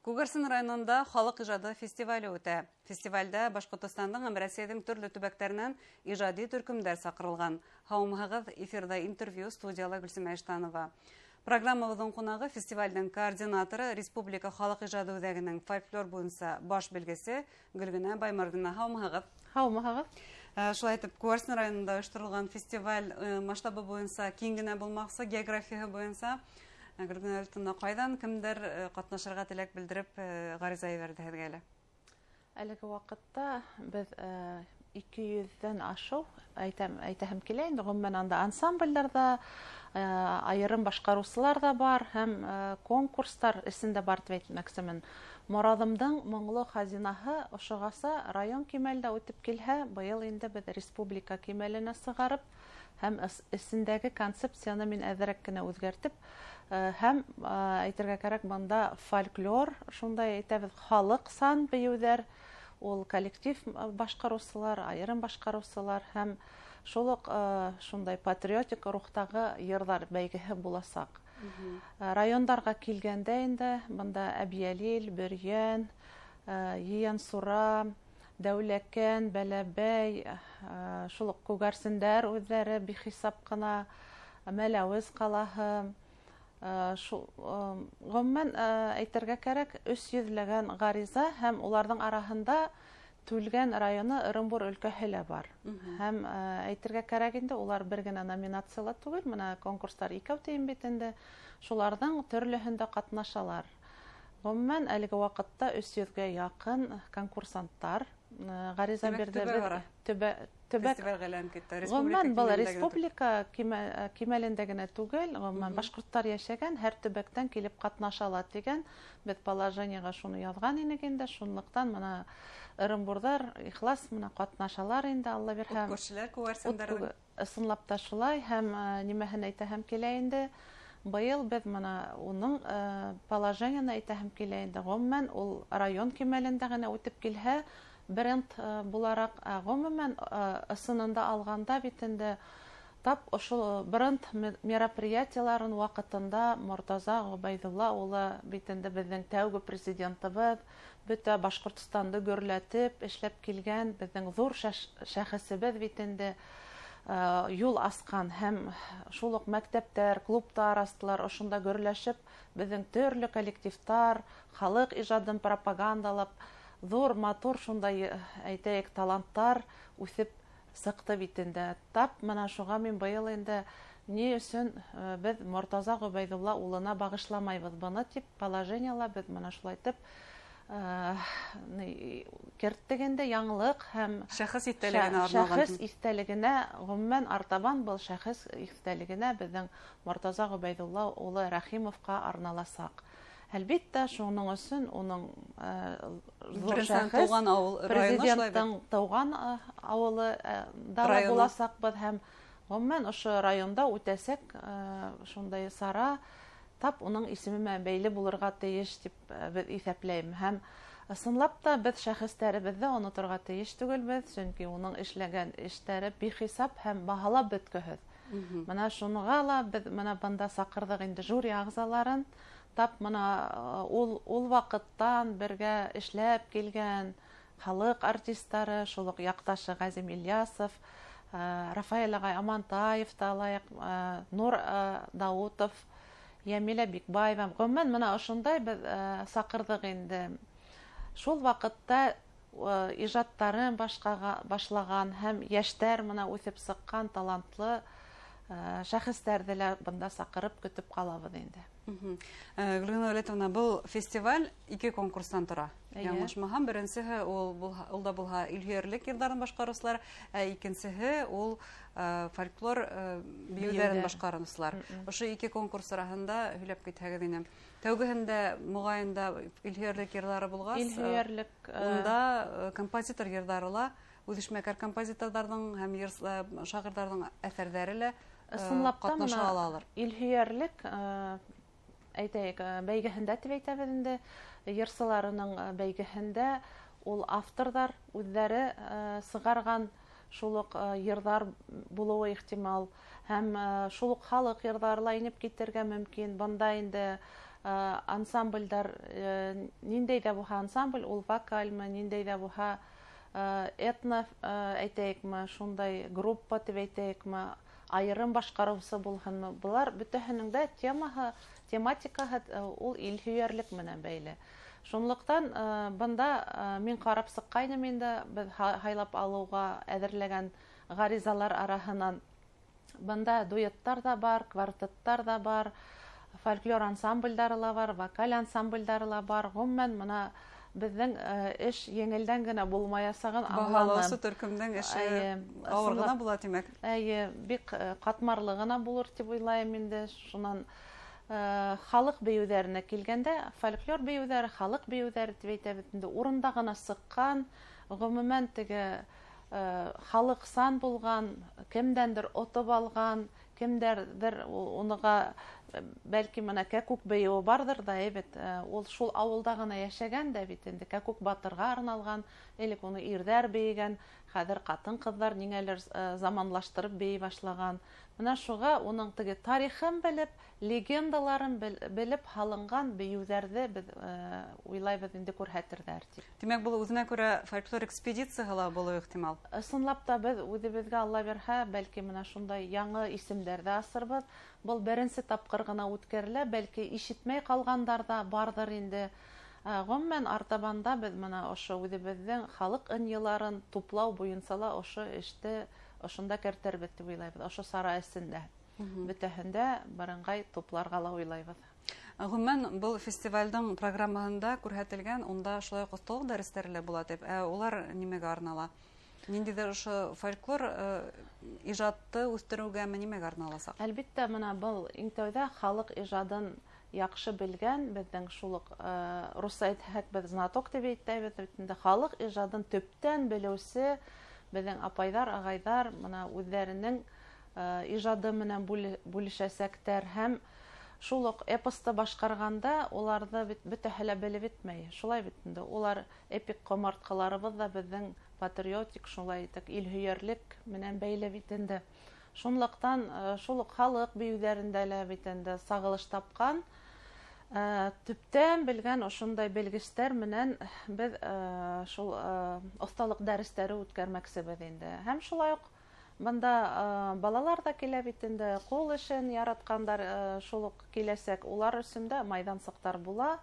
Күгәрсен районында халыҡ ижады фестивале үтә. Фестивалдә Башҡортостандың һәм Рәсәйҙең төрлө төбәктәренән ижади төркөмдәр саҡырылған. Һаумыһығыҙ, эфирҙа интервью, студияла Гөлсимә Иштанова. Программабыҙҙың ҡунағы — фестивалдең координаторы, Республика халыҡ ижады үҙәгенең фольклор буйынса баш белгесе Гөлгенә Баймырҙина. Һаумыһығыҙ! Һаумыһығыҙ! Шулай итеп, Күгәрсен районында ойошторолған фестиваль масштабы буйынса киң генә булмаҡсы, географияһы буйынса. Гөлгенә Вәлитовна, ҡайҙан кемдәр ҡатнашырға теләк белдереп ғариза ебәрҙе һеҙгә әле? Әлеге ваҡытта беҙ 200-ҙән ашыу әйтәм, әйтәһем килә инде, ғөмүмән, анда ансамблдәр ҙә, айырым башҡарыусылар ҙа бар һәм конкурстар эсендә бар тип әйтмәксемен. Мораҙымдың моңло хазинаһы ошоғаса район кимәлдә үтеп килһә, быйыл инде беҙ республика кимәленә сығарып һәм эсендәге концепцияны мин әҙерәк кенә үҙгәртеп һәм, әйтергә кәрәк, бында фольклор, шундай әйтәбеҙ, халыҡсан бейеүҙәр, ул коллектив башҡарыусылар, айырым башҡарыусылар һәм шул уҡ шундай патриотик рухтағы йырҙар бәйгеһе буласаҡ. Райондарға килгәндә инде, бында Әбйәлил, Бөрйән, Ейәнсура, Дәүләкән, Бәләбәй, шул уҡ күгәрсендәр үҙҙәре бихисап ҡына, Мәләүез ҡалаһы, шул, ғөмүмән, әйтергә кәрәк, 300-ләгән ғариза һәм уларҙың араһында Түлгән районы, Ырымбур өлкәһе лә бар. Һәм әйтергә кәрәк инде, улар бер генә номинацияла түгел, мына конкурстар икәү тием бит инде, шуларҙың төрлөһөндә ҡатнашалар. Ғөмүмән, әлеге ваҡытта 300-гә яҡын конкурсанттар ғариза бирҙе. Төбәк фестивальгә китте. Ғөмүмән, был республика кимәлендә генә түгел, ғөмүмән, башҡорттар йәшәгән һәр төбәктән килеп ҡатнаша ала тигән беҙ положениеға шуны яҙған инек инде, шунлыҡтан мына ырымбурҙар ихлас мына ҡатнашалар инде, Алла бирһә. Күршеләр күгәрсендәрҙең. Ысынлап та шулай, һәм нимәһен әйтәһем килә инде, быйыл беҙ мына уның положениены әйтәһем килә инде, ғөмүмән, ул район кимәлендә генә үтеп килһә, бренд булараҡ, ғөмүмән, ысынында алғанда бит инде тап ошо бренд мероприятияларын ваҡытында Мортаза Ғөбәйҙулла улы бит инде беҙҙең тәүге президентыбыҙ, бөтә Башҡортостанды гөрләтеп эшләп килгән беҙҙең ҙур шәхесебеҙ бит инде, юл асҡан һәм шул уҡ мәктәптәр, клубтар астылар, ошонда гөрләшеп беҙҙең төрлө коллективтар халыҡ ижадын пропагандалап, ҙур, матур шундай, әйтәйек, таланттар үҫеп сыҡты бит инде. Тап мына шуға мин быйыл инде ни өсөн беҙ Мортаза Ғөбәйҙулла улына бағышламайбыҙ быны тип положениела беҙ мына шулай итеп керттек инде яңылыҡ һәм шәхес иҫтәлегенә арналған. Шәхес иҫтәлегенә, ғөмүмән, артабан был шәхес иҫтәлегенә беҙҙең Мортаза Ғөбәйҙулла улы Рәхимовҡа арналасаҡ. Әлбиттә, шуның өсөн уның ҙур шәхес, президенттың тыуған ауылы да буласаҡбыҙ һәм ғөмүмән ошо районда үтәсәк шундай сара тап уның исеме менән бәйле булырға тейеш тип беҙ иҫәпләйем. Һәм ысынлап та беҙ шәхестәребеҙҙе оноторға тейеш түгелбеҙ, сөнки уның эшләгән эштәре бихисап һәм баһалап бөткөһөҙ. Мына шуныға ла беҙ мына бында саҡырҙыҡ инде жюри ағзаларын. Тап мына ул ваҡыттан бергә эшләп килгән халыҡ артистары, шул уҡ яҡташы Ғәзим Ильясов, Рафаэль ағай Амантаев та лайыҡ, Нур Даутов, Йәмилә Бикбаева. Ғөмүмән, мына ошондай беҙ саҡырҙыҡ инде. Шул ваҡытта ижадтарын башлаған һәм йәштәр мына үҫеп сыҡҡан талантлы шәхестәрҙе лә бында саҡырып көтөп ҡалабыҙ инде. Гөлгенә Вәлитовна, был фестиваль ике конкурстан тора. Яңылышмаһам, беренсеһе ул да булһа илһөйәрлек йырҙарын башҡарыусылар, ә икенсеһе ул фольклор бейеүҙәрен башҡарыусылар. Ошо ике конкурс араһында һөйләп китһәгеҙ ине. Тәүгеһендә моғайын да илһөйәрлек йырҙары булғас, Илһөйәрлек, унда композитор йырҙары ла, үҙешмәкәр композиторҙарҙың һәм шағирҙарҙың әҫәрҙәре лә Ысынлап та ҡатнаша мына алалар. Илһөйәрлек, әйтәйек, бәйгеһендә тип әйтәбеҙ инде, йырсыларының бәйгеһендә ул авторҙар үҙҙәре сығарған шул уҡ йырҙар булыуы ихтимал, һәм шул уҡ халыҡ йырҙары ла инеп китергә мөмкин. Бында инде Ансамбльдар, ниндәй ҙә булһа ансамбль, ул вокальмы, ниндәй ҙә булһа этно әйтәйекме, шундай группа тип әйтәйекме, айырым башҡарыусы булһынмы, былар бөтәһенең дә темаһы, тематикаһы ул илһөйәрлек менән бәйле. Шунлыҡтан бында мин ҡарап сыҡҡайным инде, беҙ һайлап алыуға әҙерләгән ғаризалар араһынан бында дуэттар ҙа бар, квартеттар ҙа бар, фольклор ансамблдары ла бар, вокаль ансамблдары ла бар. Ғөмүмән, мына беҙҙең эш еңелдән генә булмаясағын аңланым. Баһалаусы төркөмдөң эше ауыр ғына була, тимәк. Эйе, бик ҡатмарлы ғына булыр тип уйлайым инде. Шунан халыҡ бейеүҙәренә килгәндә, фольклор бейеүҙәре, халыҡ бейеүҙәре тип әйтәбеҙ инде, урында ғына сыҡҡан, ғөмүмән теге халыҡсан булған, кемдәндер отоп алған, кемдәрҙер уныға бәлки мына кәкүк бейеүе барҙыр ҙа, әйбәт, ул шул ауылда ғына йәшәгән дә бит инде, кәкүк батырға арналған, элек уны ирҙәр бейегән, хәҙер ҡатын-ҡыҙҙар ниңәлер заманлаштырып бейей башлаған. Мына шуға уның теге тарихын белеп, легендаларын белеп һалынған бейеүҙәрҙе беҙ уйлайбыҙ инде күрһәтерҙәр тип. Тимәк, был үҙенә күрә фольклор экспедицияһы ла булыуы ихтимал. Ысынлап та беҙ үҙебеҙгә, Алла бирһә, бәлки мына шундай яңы исемдәрҙе асырбыҙ. Был беренсе тапҡыр ғына үткәрелә, бәлки ишетмәй ҡалғандар ҙа барҙыр инде. Ғөмүмән, артабанда беҙ мына ошо үҙебеҙҙең халыҡ ынйыларын туплау буйынса ла ошо эште ошонда кәртербеҙ тип уйлайбыҙ. Ошо сара эсендә бөтәһендә барынғай тупларға ла уйлайбыҙ. Ғөмүмән, был фестивалдең программаһында күрһәтелгән, унда шулай уҡ оҫталыҡ дәрестәре лә була тип. Ә улар нимәгә арнала? Ниндәйҙер ошо фольклор ижадты үҫтереүгәме, нимәгә арналасаҡ? Әлбиттә, мына был иң тәүҙә халыҡ ижадын яҡшы белгән, беҙҙең шул уҡ русса әйтһәк, беҙ знаток тип әйтәбеҙ бит инде, халыҡ ижадын төптән белеүсе беҙҙең апайҙар, ағайҙар мына үҙҙәренең ижады менән бүлешәсәктәр һәм шул уҡ эпосты башҡарғанда уларҙы бит бөтәһе лә белеп бөтмәй. Шулай бит инде, улар эпик ҡомартҡыларыбыҙ ҙа беҙҙең патриотик, шулай итеп илһөйәрлек менән бәйле бит инде. Шунлыҡтан шул уҡ халыҡ бейеүҙәрендә лә бит инде сағылыш тапҡан, төптән белгән ошондай белгестәр менән беҙ шул оҫталыҡ дәрестәре үткәрмәксебеҙ инде. Һәм шулай уҡ бында балалар ҙа килә бит инде, ҡул эшен яратҡандар шул уҡ киләсәк, улар өсөн дә майҙансыҡтар була.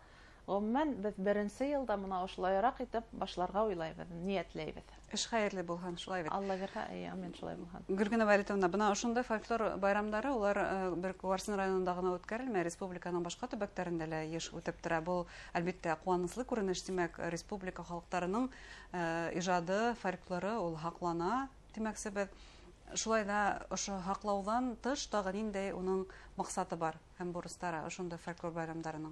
Ғөмүмән, беҙ беренсе йылда мына ошолайыраҡ итеп башларға уйлайбыҙ, ниәтләйбеҙ. Эш хәйерле булһын, шулай бит. Алла бирһә, эйе, амин, шулай булһын. Гөлгенә Вәлитовна, бына ошондай фольклор байрамдары улар бер Күгәрсен районында ғына үткәрелмәй, республиканың башҡа төбәктәрендә лә йыш үтеп тора. Был, әлбиттә, ҡыуаныслы күренеш, тимәк, республика халыҡтарының ижады, фольклоры ул һаҡлана, тимәксебеҙ. Шулай ҙа ошо һаҡлауҙан тыш тағы ниндәй уның маҡсаты бар һәм бурыстары ошондай фольклор байрамдарының?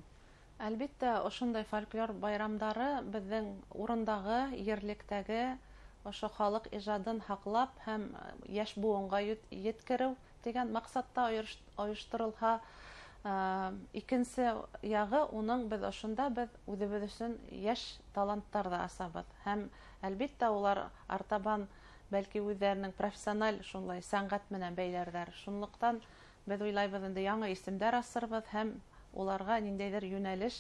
Әлбиттә, ошондай фольклор байрамдары беҙҙең урындағы, ерлектәге ошо халыҡ ижадын һаҡлап һәм йәш быуынға еткереү тигән маҡсатта ойошторолһа, икенсе яғы уның беҙ ошонда беҙ үҙебеҙ өсөн йәш таланттар ҙа асабыҙ. Һәм әлбиттә улар артабан бәлки үҙҙәренең профессиональ шунлай сәнғәт менән бәйләрҙәр. Шунлыҡтан беҙ уйлайбыҙ инде яңы исемдәр асырбыҙ һәм уларға ниндәйҙер йүнәлеш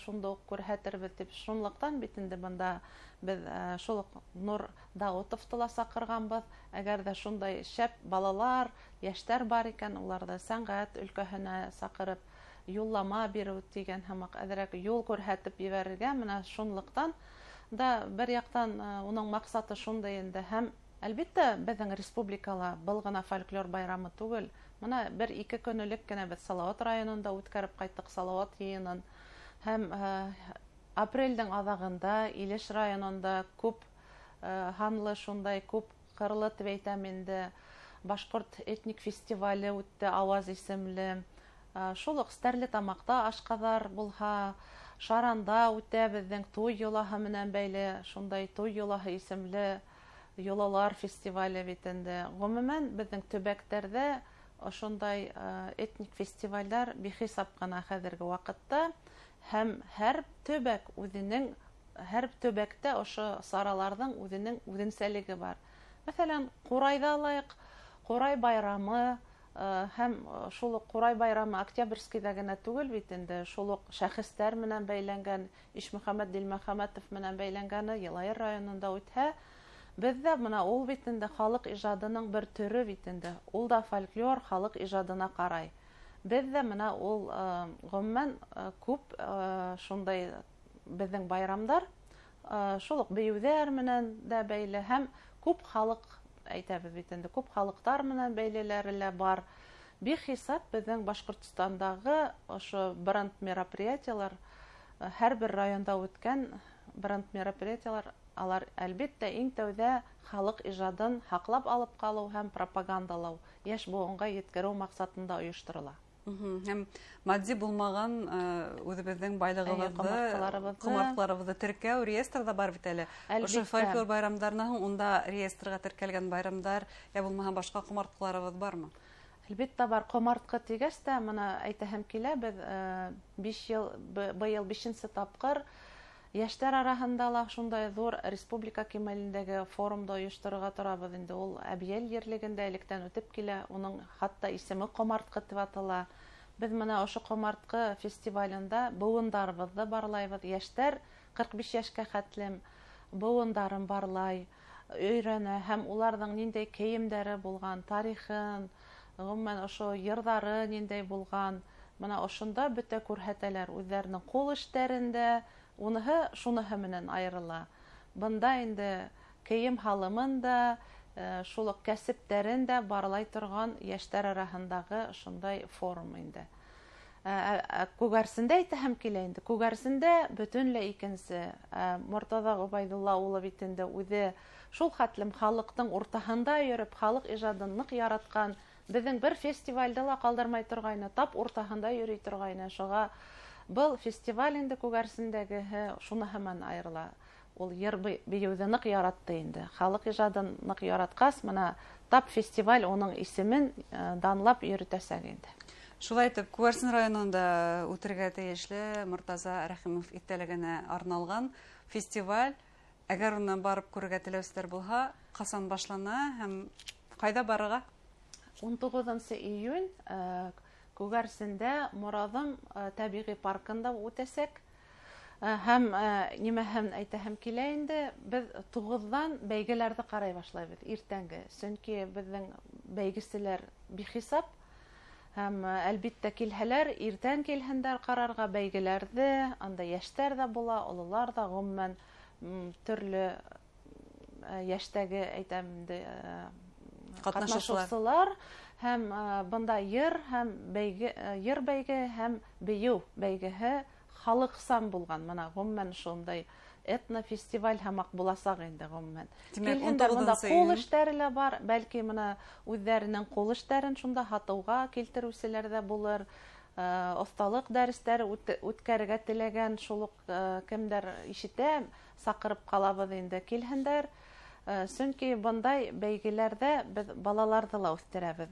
шунда уҡ күрһәтербеҙ тип. Шунлыҡтан бит инде бында беҙ шул уҡ Нур Даутовты ла саҡырғанбыҙ. Әгәр ҙә шундай шәп балалар, йәштәр бар икән, уларҙы сәнғәт өлкәһенә саҡырып юллама биреү тигән һымаҡ әҙерәк юл күрһәтеп ебәрергә. Мына шунлыҡтан да бер яҡтан уның маҡсаты шундай инде. Һәм әлбиттә беҙҙең республикала был ғына фольклор байрамы түгел. Мына бер-ике көн элек кенә беҙ Салауат районында үткәреп ҡайттыҡ Салауат йыйынын. Һәм апрелдең аҙағында Илеш районында күп һанлы шундай күп ҡырлы тип әйтәм инде башҡорт этник фестивале үтте, Ауаз исемле. Шул уҡ Стәрлетамаҡта Ашҡаҙар булһа, Шаранда үтә беҙҙең туй йолаһы менән бәйле шундай туй йолаһы исемле йолалар фестивале бит инде. Ғөмүмән, беҙҙең төбәктәрҙә ошондай этник фестивалдәр бихисап ҡына хәҙерге ваҡытта. Һәм һәр төбәк үҙенең, һәр төбәктә ошо сараларҙың үҙенең үҙенсәлеге бар. Мәҫәлән, Ҡурайҙа алайыҡ, Ҡурай байрамы Һәм шул уҡ Ҡурай байрамы Октябрьскийҙа генә түгел бит инде, шул уҡ шәхестәр менән бәйләнгән, Ишмөхәмәт Дилмөхәмәтов менән бәйләнгәне Йылайыр районында үтһә, беҙҙә бына ул бит инде халыҡ ижадының бер төрө бит инде, ул да фольклор халыҡ ижадына ҡарай. Беҙҙә бына ул ғөмүмән күп шундай беҙҙең байрамдар шул уҡ бейеүҙәр менән дә бәйле һәм күп халыҡ әйтәбеҙ бит инде, күп халыҡтар менән бәйлеләре лә бар. Бихисап беҙҙең Башҡортостандағы ошо бренд мероприятиялар, һәр бер районда үткән бренд мероприятиялар, алар әлбиттә иң тәүҙә халыҡ ижадын һаҡлап алып ҡалыу һәм пропагандалау, йәш быуынға еткереү маҡсатында ойошторола. Һәм матди булмаған үҙебеҙҙең байлығыбыҙҙы, ҡомартҡыларыбыҙҙы теркәү реестрҙа бар бит әле. Ошо фольклор байрамдарынан һуң унда реестрға теркәлгән байрамдар, йә булмаһа башҡа ҡомартҡыларыбыҙ бармы? Әлбиттә бар. Ҡомартҡы тигәс тә, бына әйтәһем килә, беҙ 5 йыл, быйыл 5-нсе тапҡыр йәштәр араһында ла шундай ҙур республика кимәлендәге форумды ойошторорға торабыҙ инде. Ул Әбйәл ерлегендә электән үтеп килә, уның хатта исеме Ҡомартҡы тип атала. Беҙ бына ошо Ҡомартҡы фестивалендә быуындарыбыҙҙы барлайбыҙ. Йәштәр 45 йәшкә хәтлем быуындарын барлай, өйрәнә һәм уларҙың ниндәй кейемдәре булған, тарихын, ғөмүмән ошо йырҙары ниндәй булған, бына ошонда бөтә күрһәтәләр үҙҙәренең ҡул эштәрендә, уныһы шуныһы менән айырыла. Бында инде кейем һалымын да, шул уҡ кәсептәрен дә барлай торған йәштәр араһындағы шундай форум инде. Күгәрсендә әйтәһем килә инде. Күгәрсендә бөтөнләй икенсе. Мортаза Ғөбәйҙулла улы бит инде үҙе шул хәтлем халыҡтың уртаһында йөрөп, халыҡ ижадын ныҡ яратҡан, беҙҙең бер фестивалде ла ҡалдырмай торғайны, тап уртаһында йөрөй торғайны. Шуға был фестиваль инде Күгәрсендәгеһе шуныһы менән айырыла. Ул йыр бейеүҙе ныҡ яратты инде. Халыҡ ижадын ныҡ яратҡас, бына тап фестиваль уның исемен данлап йөрөтәсәк инде. Шулай итеп, Күгәрсен районында үтергә тейешле Мортаза Рәхимов иҫтәлегенә арналған фестиваль. Әгәр уны барып күрергә теләүселәр булһа, ҡасан башлана һәм ҡайҙа барырға? 19 июнь Күгәрсендә Мораҙым тәбиғи паркында үтәсәк. Һәм нимәһен әйтәһем килә инде, беҙ 9-ҙан бәйгеләрҙе ҡарай башлайбыҙ иртәнге. Сөнки беҙҙең бәйгеселәр бихисап. Һәм әлбиттә килһәләр, иртән килһендәр ҡарарға бәйгеләрҙе, анда йәштәр ҙә була, ололар ҙа, ғөмүмән төрлө йәштәге әйтәм инде, ҡатнашыусылар. Һәм бында йыр һәм бәйге, йыр бәйге һәм бейеү бәйгеһе халыҡсан булған. Бына ғөмүмән шундай этнофестиваль һымаҡ буласаҡ инде ғөмүмән. Килһендәр, бында ҡул эштәре лә бар, бәлки бына үҙҙәренең ҡул эштәрен шунда һатыуға килтереүселәр ҙә булыр. Оҫталыҡ дәрестәре үткәрергә теләгән шул уҡ кемдәр ишетә, саҡырып ҡалабыҙ инде, килһендәр. Сөнки бындай бәйгеләрҙә беҙ балаларҙы ла үҫтерәбеҙ.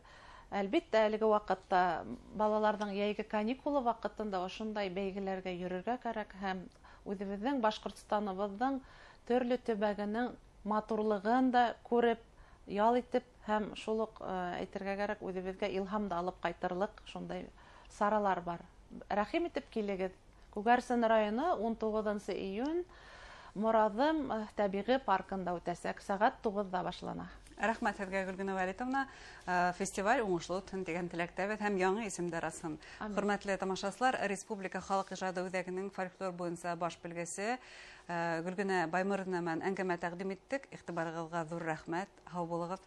Әлбиттә, әлеге ваҡытта балаларҙың йәйге каникулы ваҡытында ошондай бәйгеләргә йөрөргә кәрәк һәм үҙебеҙҙең Башҡортостаныбыҙҙың төрлө төбәгенең матурлығын да күреп, ял итеп һәм шул уҡ әйтергә кәрәк, үҙебеҙгә илһам да алып ҡайтырлыҡ шундай саралар бар. Рәхим итеп килегеҙ. Күгәрсен районы 19 июнь Мораҙым тәбиғи паркында үтәсәк, сәғәт 9-да башлана. Рәхмәт һеҙгә, Гөлгенә Вәлитовна. Фестиваль уңышлы үтһен тигән теләктәбеҙ һәм яңы исемдәр асһын. Хөрмәтле тамашасылар, Республика халыҡ ижады үҙәгенең фольклор буйынса баш белгесе Гөлгенә Баймырҙина менән әңгәмә тәҡдим иттек. Иғтибарығыҙға ҙур рәхмәт. Һау булығыҙ.